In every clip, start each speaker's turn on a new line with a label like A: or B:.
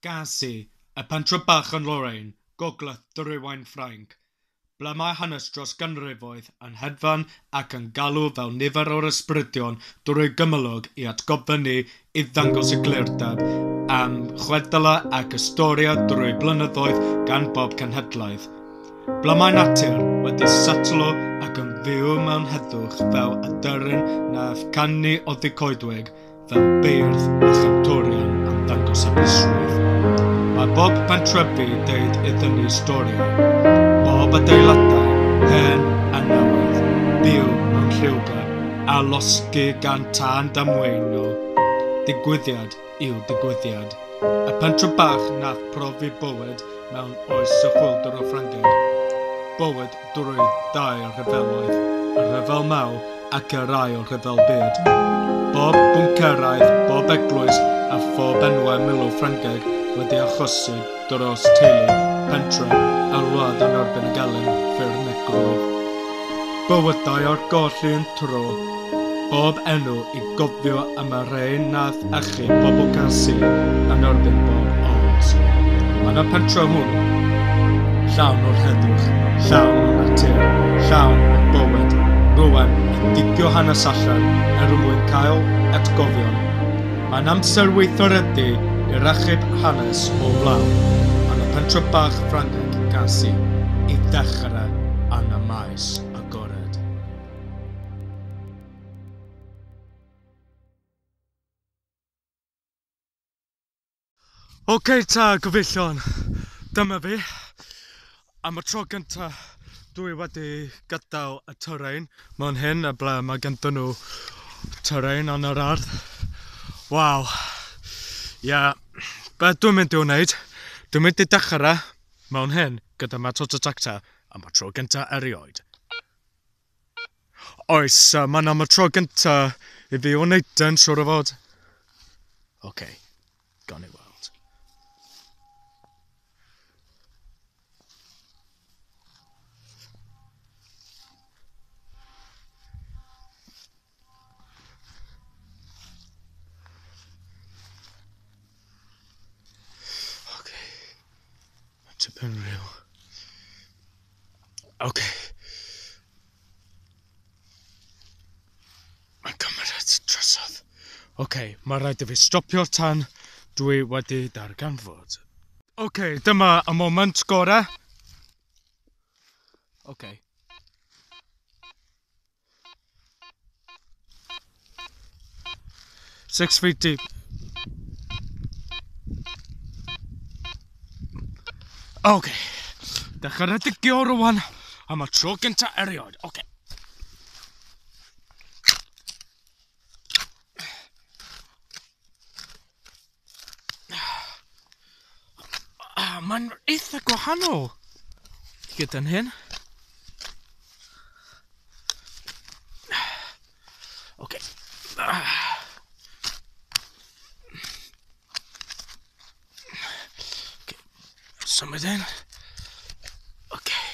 A: Gasi, y pentre bach yn Lorraine, gogledd ddwyrain Ffrainc, ble mae hanes dros ganrifoedd yn hedfan ac yn galw fel nifer o'r ysbrydion drwy gymylog i atgoffa ni i ddangos eglurdeb am chwedlau ac ystoriau drwy blynyddoedd gan bob cenhedlaeth. Ble mae natur wedi setlo ac yn fyw mewn heddwch fel aderyn nath canu oddi coedwig, fel beirdd a chantorion am ddangos hapusrwydd. Mae bob pentrefi deud iddyn ni storiau, bob adeiladau, hen a newydd, byw mewn lliwgar a losgi gan tân damweiniol. Digwyddiad yw digwyddiad. Y pentre bach nath profi bywyd mewn oes y chwyldro Ffrangeg. Bywyd drwy ddau rhyfeloedd, y Rhyfel Mawr ac yr Ail Rhyfel Byd. Bob bwnceraidd, bob eglwys a phob enwau milw Ffrangeg wedi achosi dros teulu, pentre a wlad yn erbyn y gelyn ffyrnigrwydd. Bywydau ar goll un tro, bob enw i gofio am y rhai nath achub pobl Quincy yn erbyn bob odds. Yn y pentre hwn, llawn o'r heddwch, llawn o natur, llawn o bywyd, rwan i digio hanes allan er mwyn cael atgofion. Mae'n amser weithredu i'r achub hanes o flaen yn y pentre bach Ffrangeg Quincy i ddechrau yn y maes agored. Oce ta gyfeillion, dyma fi. Am y tro gynta dwi wedi gadael y terrain mewn hyn, y ble mae ganddyn nhw terrain yn yr ardd. Waw. Ie, yeah. Be dwi'n mynd i'w wneud? Dwi'n mynd i dechrau mewn hyn gyda metal detector am y tro gynta erioed. Oes, mae'n am y tro gynta i fi wneud yn siŵr o fod. Oce, okay, gawn ni weld. Oce, mae'n tipyn real. Oce. Mae'n cymryd drosodd. Oce, okay, mae rhaid i fi stopio tan dwi wedi darganfod. Oce, okay, dyma y moment gorau. Oce. Okay. 6 feet deep. Oce. Okay. Dechrau digio rwan am y tro gynta erioed. Oce. Okay. Ah, mae'n eitha gwahanol gyda'n hyn. Oce. Okay. Symud in. Okay.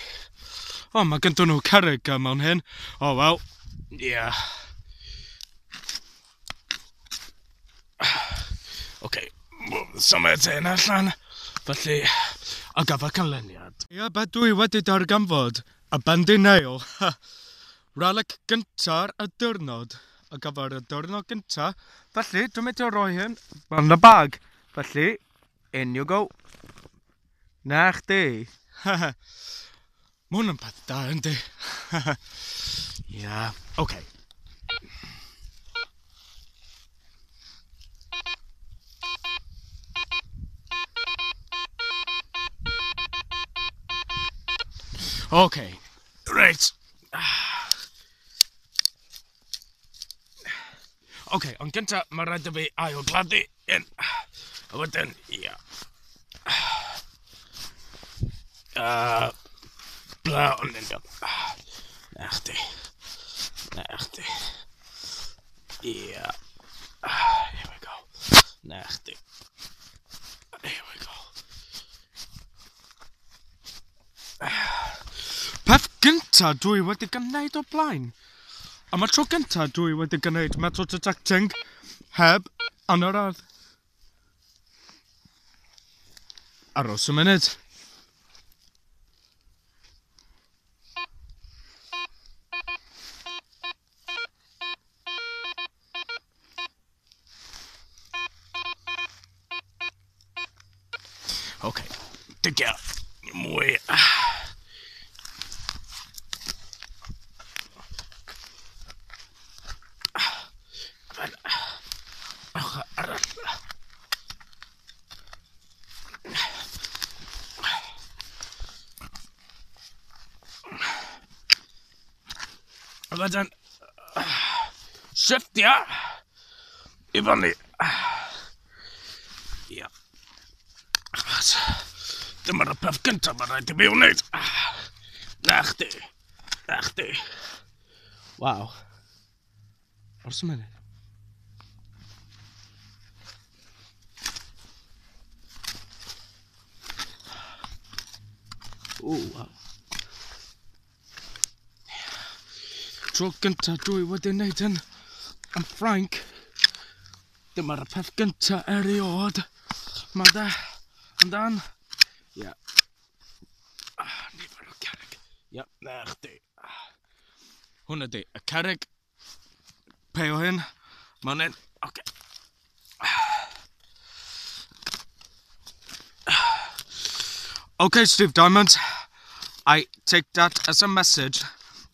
A: O, oh, mae gyda nhw cerrig mewn hyn. O, oh, wel, yeah. Okay, symud hyn allan. Felly, a gaf y canlyniad. Ia, be dwi wedi darganfod? Y bendy nail. Relic gynta'r y diwrnod. A gyfer y diwrnod gynta. Felly, dwi'n mynd i roi hyn yn y bag. Felly, in you go. Na chdi. Mae hwn yn peth da, yndi? Ia, oce. Okay. Oce, reit. Oce, ond gynta, mae rhaid i fi ail-gladdu un. A wedyn, ia. Bla o'n union. Na chdi. Na chdi. Ia. Here we go. Na chdi. Here we go. Peth gynta dwi wedi gwneud o blaen. Am y tro gynta dwi wedi gwneud metal detecting heb yn yr ardd. Aros y munud. Oce, digio mwy. A wedyn, shifftio i fyny. Ia. Achos dyma'r peth gyntaf mae rhaid i mi wneud. Na chdi. Na chdi. Waw. Aros y munud. O, waw. Tro gyntaf dwi wedi wneud hyn yn Ffrainc. Dyma'r peth gyntaf erioed. Mae da. Amdan. Ie. Nifer o cerrig. Ie, na chdi. Hwn ydi y cerrig. Pe o hyn. Mae'n hyn. Oce. Okay, Steve Diamond. I take that as a message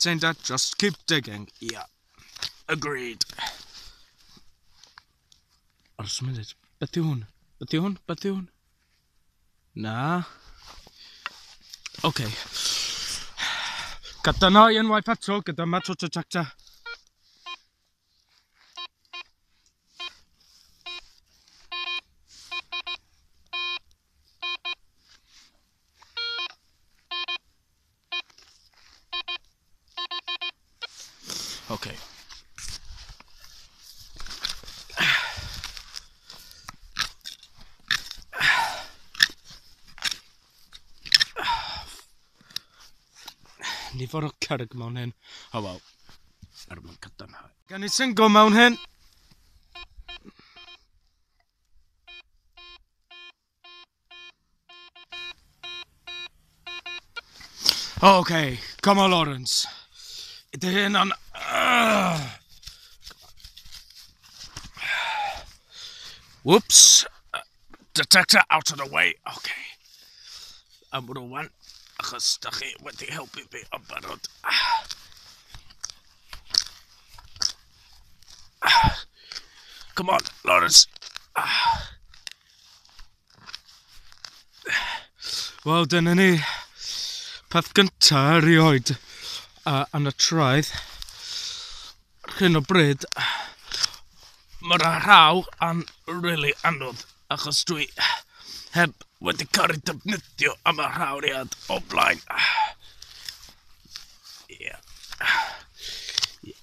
A: saying that just keep digging. Yeah. Agreed. Aros y munud. Beth yw hwn? Beth yw hwn? Beth yw hwn? Na. Okay. Gadarnhau unwaith eto gyda metal detector. Okay. Nifer o cerrig mewn hyn. Oh well. Er mwyn cadarnhau. Gen i single mewn hyn. Okay, come on Lawrence. Ydy hyn yn... Whoops. Detector out of the way. Okay. Am rwan, achos da chi wedi helpu fi yn barod. Come on, Lawrence. Wel, dyna ni. Peth gynta erioed yn y traeth. Ar hyn o bryd, mae'r rhaw yn really anodd, achos dwi heb wedi cael ei defnyddio am y rhawriad o blaen. Yeah. Yeah.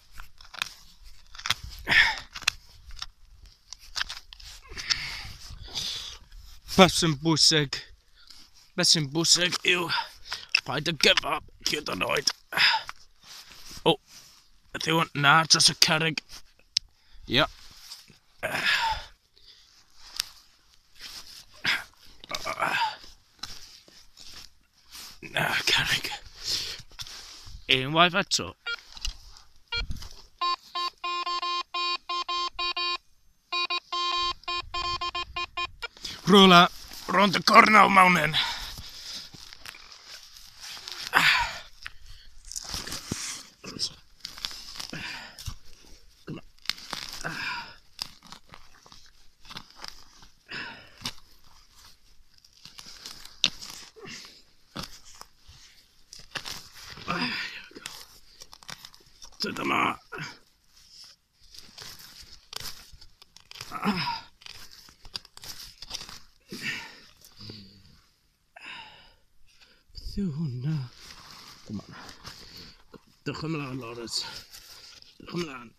A: Beth sy'n bwysig, beth sy'n bwysig yw paid â give up hyd yn oed. O, beth yw hwn? Na, dros y cerrig. Ia. Na, cerrig. Unwaith eto. Rhywle rownd y cornel mewn hyn. Come on. Here we go. So dyma. Beth yw hwnna? Come on. Dewch ymlaen, Lawrence. Dewch ymlaen.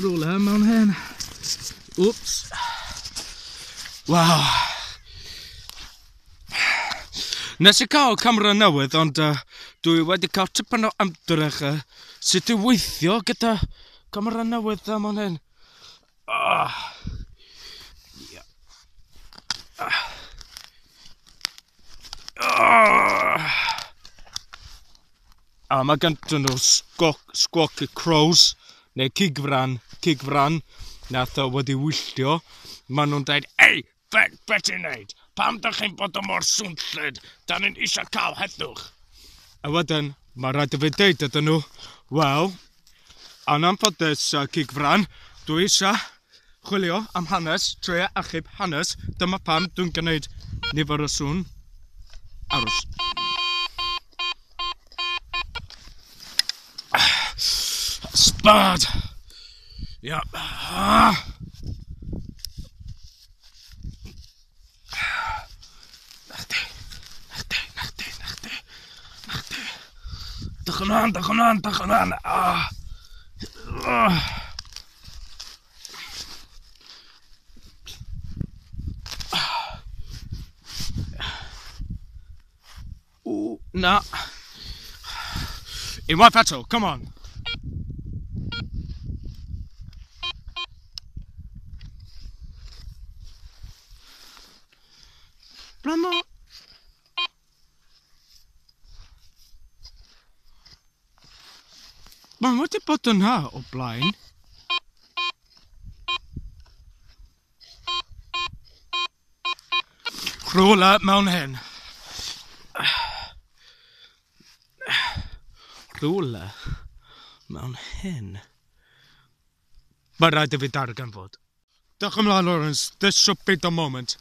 A: Rhywle mewn hyn. Whoops. Waw. Nes i cael camera newydd, ond Dwi wedi cael tipyn o ymdrech sut i weithio gyda camera newydd am hyn. Yeah. A mae ganddyn nhw squawky crows, neu cigfran, nath o wedi wylltio. Maen nhw'n dweud, ei, be ti'n neud? Pam dych chi'n bod yn mor swnllyd? Da ni'n eisiau cael heddwch. A wedyn, mae rhaid i fi deud ydyn nhw, wel, yn anffodus, cigfran, dwi eisiau chwilio am hanes, trio achub hanes. Dyma pam dwi'n gwneud nifer o sŵn. Aros. Spad! Ia. Nachdi. Dych ymlaen. Ooh, na. Unwaith eto, come on. Ble ma... Mae'n wedi bod yna o blaen. Rhywle mewn hyn. Rhywle mewn hyn. Mae rhaid i fi darganfod. Dewch ymlaen, Lawrence. This should be the moment.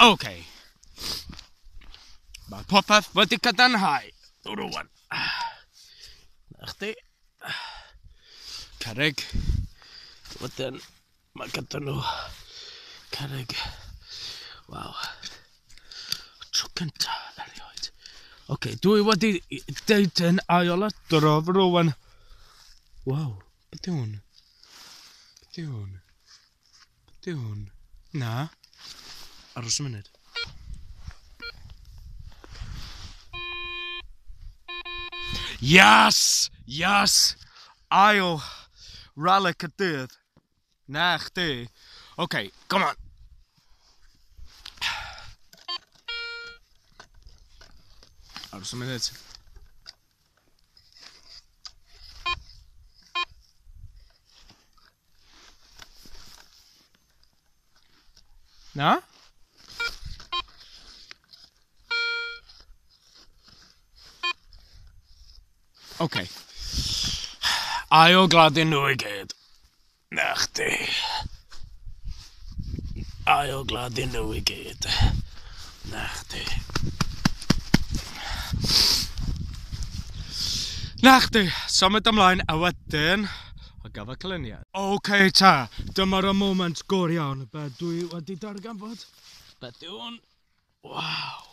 A: Okay. Mae popeth wedi cadarnhau rŵan. Na chdi. Cerrig. Wedyn mae gyda nhw cerrig. Waw. Tro cynta erioed. Oce, dwi wedi deud hyn ail adrodd rŵan. Waw, beth yw hwn? Beth yw hwn? Beth yw hwn? Na. Aros y munud. Yes! Yes! Ail relic y dydd. Na chdi. Okay, come on. Aros y munud. Na? Okay. Ail gladdu nhw i gyd. Na chdi. Ail gladdu nhw i gyd. Na chdi. Na chdi. Symud ymlaen a wedyn a gaf y clyniad. Okay ta, dyma'r y moment go iawn. Be dwi wedi darganfod? Beth yw hwn? Waw.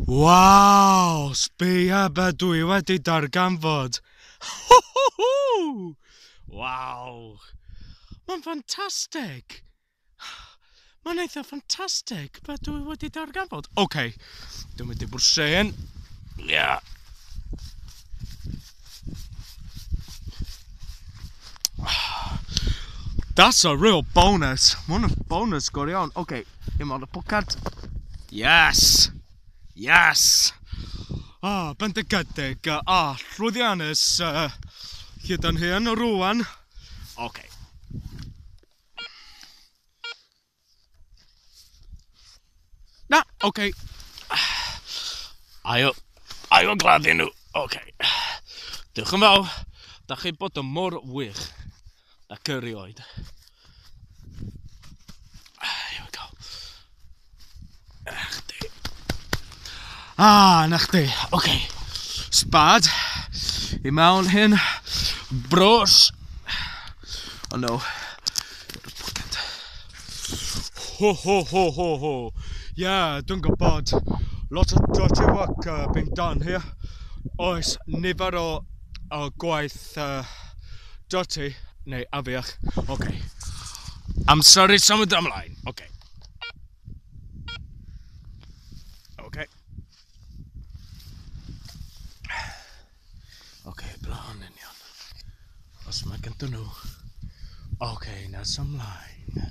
A: Waw, sbia be dwi wedi darganfod. Waw. Mae'n ffantastig. Mae'n eitha ffantastig be dwi wedi darganfod. Okay, dwi'n mynd i bwrsyn. Yeah. That's a real bonus. Mae'n a bonus go iawn. Okay, i'm on y pocad. Yes! Yes! Ah, bendigedig. Ah, llwyddiannus hyd yn hyn rŵan. Okay. Na, okay. Ail gladdu nhw. Okay. Diolch yn fawr. Da chi bod yn mor wych ac erioed. Here we go. Na chdi. Ah, na chdi. Okay. Spad. I mewn hyn. Bros. Oh no. Ho ho ho ho ho. Yeah, dwi'n gwybod. Lot of dirty work being done here. Oes nifer o gwaith dirty Neu afiach. Oce. Amser i symud ymlaen. Oce. Oce. Oce, blaen union. Os mae gyda nhw. Oce, nes ymlaen.